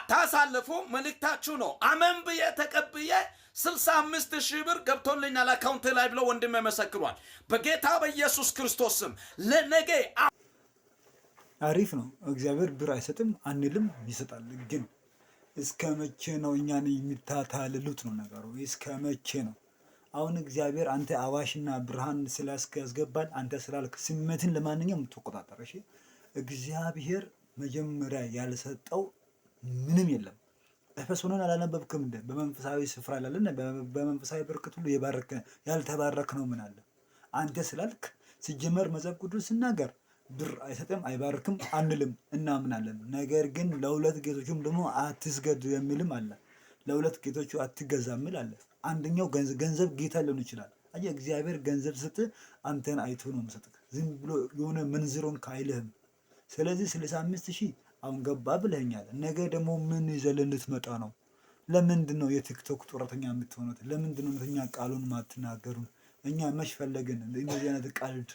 ሳታሳልፉ መልእክታችሁ ነው። አመን ብዬ ተቀብዬ 65,000 ብር ገብቶልኛል አካውንቴ ላይ ብሎ ወንድሜ መሰክሯል። በጌታ በኢየሱስ ክርስቶስ ስም ለነገ አሪፍ ነው። እግዚአብሔር ብር አይሰጥም አንልም፣ ይሰጣል። ግን እስከ መቼ ነው እኛን የሚታታልሉት ነው ነገሩ። እስከ መቼ ነው? አሁን እግዚአብሔር አንተ አዋሽና ብርሃን ስላስገባል አንተ ስላልክ ስሜትን ለማንኛውም ትቆጣጠር። እሺ እግዚአብሔር መጀመሪያ ያልሰጠው ምንም የለም። ኤፌሶንን አላነበብክም እንደ በመንፈሳዊ ስፍራ ላለን በመንፈሳዊ በረከት ሁሉ የባረከ ያልተባረክ ነው ምን አለ አንተ ስላልክ። ሲጀመር መጽሐፍ ቅዱስ ሲናገር ብር አይሰጥም አይባርክም አንልም፣ እናምናለን። ነገር ግን ለሁለት ጌቶችም ደግሞ አትስገዱ የሚልም አለ። ለሁለት ጌቶቹ አትገዛ የሚል አለ። አንደኛው ገንዘብ ጌታ ሊሆን ይችላል። አየህ እግዚአብሔር ገንዘብ ስጥ አንተን አይቶ ነው የሚሰጥህ። ዝም ብሎ የሆነ መንዝሮን ካይልህም። ስለዚህ 65,000 አሁን ገባ ብለኸኛል። ነገ ደግሞ ምን ይዘህ ልትመጣ ነው? ለምንድን ነው የቲክቶክ ጡረተኛ የምትሆኑት? ለምንድን ነው እውነተኛ ቃሉን ማትናገሩን? እኛ መች ፈለግን እንደዚህ አይነት ቀልድ?